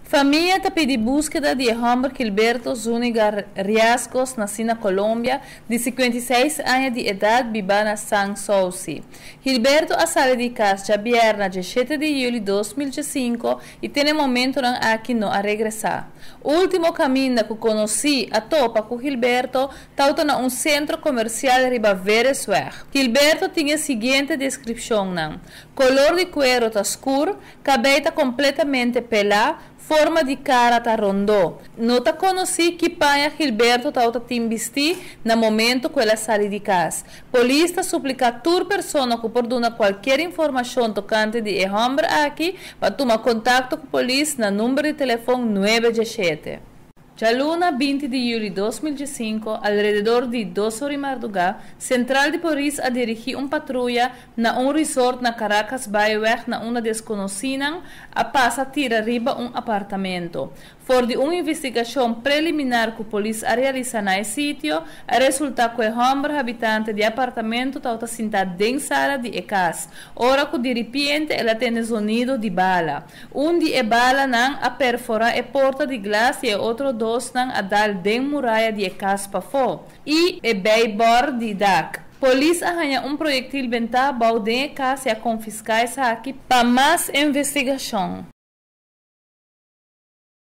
Famia ta pidi búskeda di e hòmber Gilberto Zuniga Riascos, nasí na Colombia, di 56 aña di edat, bibá na San Souci. Gilberto a sali di kas djabièrnè 17 di yüli 2005 i te na e momentonan aki no a regresá. Último kaminda ku konosí a topa ku Gilberto tabata na un sentro komersial riba Veresweg. Gilberto tin e siguiente deskripshonnan, Kolor di kuero ta skur, kabei ta kompletamente pelá, forma di kara ta rondó. No ta konosí ki paña Gilberto tabata tin bistí na momento ku el a sali di kas. Polis ta supliká tur persona ku por duna kualkier informashon tokante di e hòmber aki pa tuma kontakto ku polis na number di telefon 917. Djaluna 20 di yüli 2015, alrededor di 2 or di mardugá, sentral di polis a dirigí un patruya na un resort na Caracas Baaiweg na unda deskonosínan a pasa tira riba un apartamento. For di un investigashon preliminar ku polis a realisá na e sitio, a resultá ku e hòmber habitante di e apartamento tabata sintá den sala di e kas, ora ku diripiente el a tende zonido di bala. Un di e balanan a perforá e porta di glas i e otro dosnan a dal den muraya di e kas pafó i e beibòr di dak. Polis a haña un proyektil bentá bou den e kas i a konfiská esaki pa mas investigashon.